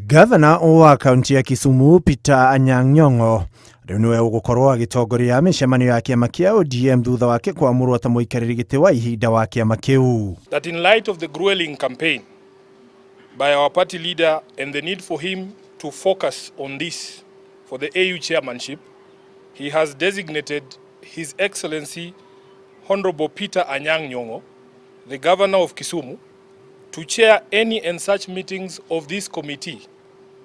Gavana wa kaunti ya Kisumu Peter Anyang' Nyong'o rĩu nĩwe ũgũkorwo agĩtongoria mĩcemanio ya kĩama kĩa ODM thutha wake kwamũrwo ta mũikarĩri gĩtĩ wa ihinda wa kĩama kĩu. That in light of the grueling campaign by our party leader and the need for him to focus on this for the AU chairmanship, he has designated His Excellency Honorable Peter Anyang' Nyong'o, the Governor of Kisumu, to chair any and such meetings of this committee,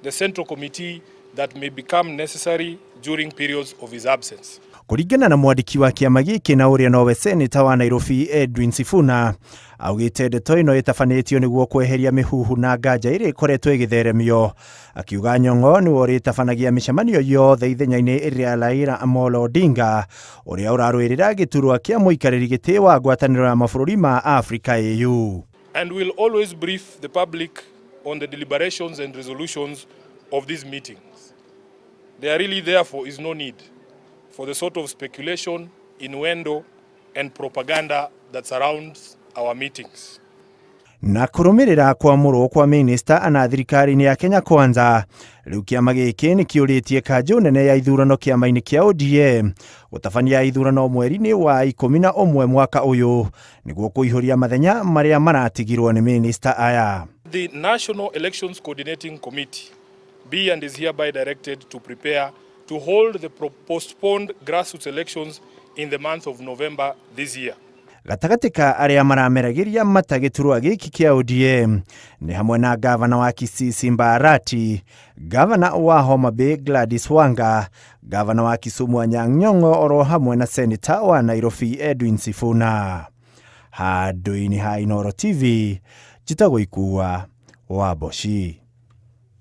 the Central Committee, that may become necessary during periods of his absence. Kũringana na mwandĩki wa kĩama gĩkĩ na ũrĩa nowe seneta wa Nairobi Edwin Sifuna, augĩte ndeto ĩno ĩtabanĩtio nĩguo kweheria mĩhuhu na nganja ĩrĩa ĩkoretwo ĩgĩtheremio. Akiuga Nyong'o nĩwe ũrĩtabanagia mĩcemanio yothe ithenya-inĩ rĩa Raila Amolo Odinga ũrĩa ũrarũĩrĩra gĩturwa kĩa mũikarĩri gĩtĩ wa ngwatanĩro ya mabũrũri ma Afrika AU. And will always brief the public on the deliberations and resolutions of these meetings. There really therefore is no need for the sort of speculation, innuendo and propaganda that surrounds our meetings. Na kũrũmĩrĩra kwamũrwo kwa minista ana thirikari-inĩ ya Kenya Kwanza, rĩu kĩama gĩkĩ nĩ kĩũrĩtie kanjũ nene ya ithurano kĩama-inĩ kĩa ODM gũtabania ithurano mweri-inĩ wa 11 mwaka ũyũ nĩguo kũihũria mathenya marĩa maratigirwo nĩ minista aya. The National Elections Coordinating Committee be and is hereby directed to prepare to hold the postponed grassroots elections in the month of November this year. Gatagatĩ ka arĩa marameragĩria mata gĩturwa gĩkĩ kĩa ODM nĩ hamwe na gavana wa Kisii Simba Arati, gavana wa Homa Bay Gladys Wanga, gavana wa Kisumu Anyang' Nyong'o oro hamwe na seneta wa Nairobi Edwin Sifuna. Handũ-inĩ ha Inooro TV, njĩtagwo Ikua wa Mboci.